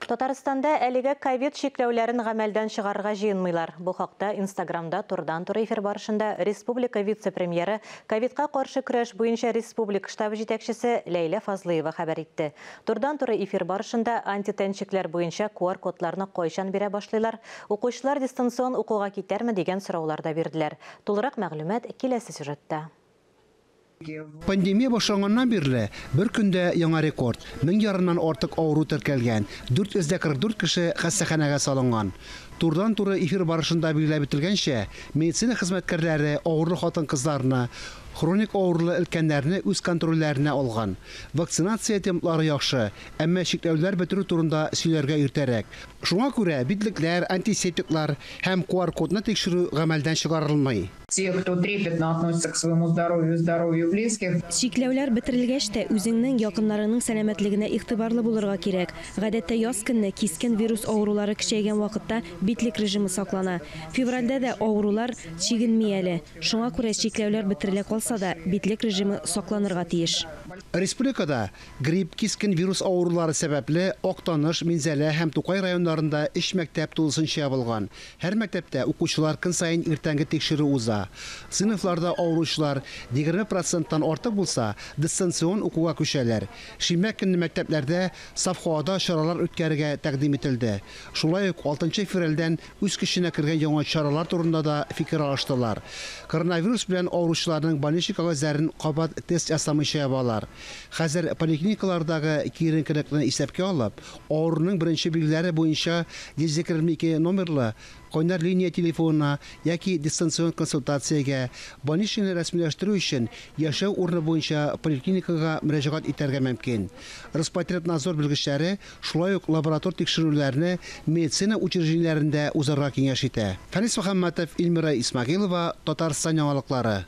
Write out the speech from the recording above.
Татарстанда әлегә ковид чикләүләрен гамәлдән чыгарырга җыенмыйлар. Бу хакта Инстаграмда турыдан-туры эфир барышында республика вице-премьеры, ковидка каршы көрәш буенча республика штабы җитәкчесе Ләйлә Фазлыева хәбәр итте. Турыдан-туры эфир барышында антитәнчекләр буенча QR-кодларны кайчан бирә башлыйлар, укучылар дистанцион укуга китәрме дигән сораулар да бирделәр. Тулырак мәгълүмат киләсе сюжетта. Пандемия башланганнан бирле бер көндә яңа рекорд. 1500 ярымнан артык авыру теркәлгән, 444 кеше хастаханәгә салынган. Турыдан-туры эфир барышында билгеләп үтелгәнчә, медицина хезмәткәрләре авырлы хатын-кызларны, хроник авырлы өлкәннәрне үз контрольләренә алган. Вакцинация темплары яхшы, әмма чикләүләр бетерү турында сөйләргә иртәрәк. Шуңа күрә битлекләр, антисептиклар һәм QR-кодны тикшерү гамәлдән чыгарылмый. Те, кто трепетно относится к своему здоровью и здоровью близких. Чикләүләр бетерелгәч тә, үзеңнең, якыннарыңның сәламәтлегенә игътибарлы булырга кирәк. Гадәттә яз көнне кискен вирус авырулары көчәйгән вакытта битлек режимы саклана. Февральдә дә авырулар чигенми әле. Шуңа күрә чикләүләр бетерелә калса да, битлек режимы сакланырга тиеш. Республикада грипп, кискен вирус авырулары сәбәпле Актаныш, Минзәлә һәм Тукай районнарында 3 мәктәп тулысынча ябылган. Һәр мәктәптә укучылар көн саен иртәнге тикшерү уза. Сыйныфларда авыручылар 20%-тан артык булса, дистанцион укуга күчәләр. Шимбә көнне мәктәпләрдә саф һавада чаралар үткәрергә тәкъдим ителде. Шулай ук 6 февральдән үз көченә кергән яңа чаралар турында да фикер алыштылар. Коронавирус белән авыручыларның больничный кәгазьләрен кабат тест ясамыйча ябалар. Хәзер поликлиникалардагы киеренкелекне исәпкә алып, авыруның беренче билгеләре буенча 122 номерлы кайнар линия телефонына яки дистанцион консультациягә больничныйны рәсмиләштерү өчен яшәү урыны буенча поликлиникага мөрәҗәгать итәргә мөмкин. Роспотребнадзор белгечләре шулай ук лаборатор тикшерүләрне медицина учреждениеләрендә узарга киңәш итә. Фәнис Мөхәммәтов, Эльмира Исмагилова, Татарстан яңалыклары.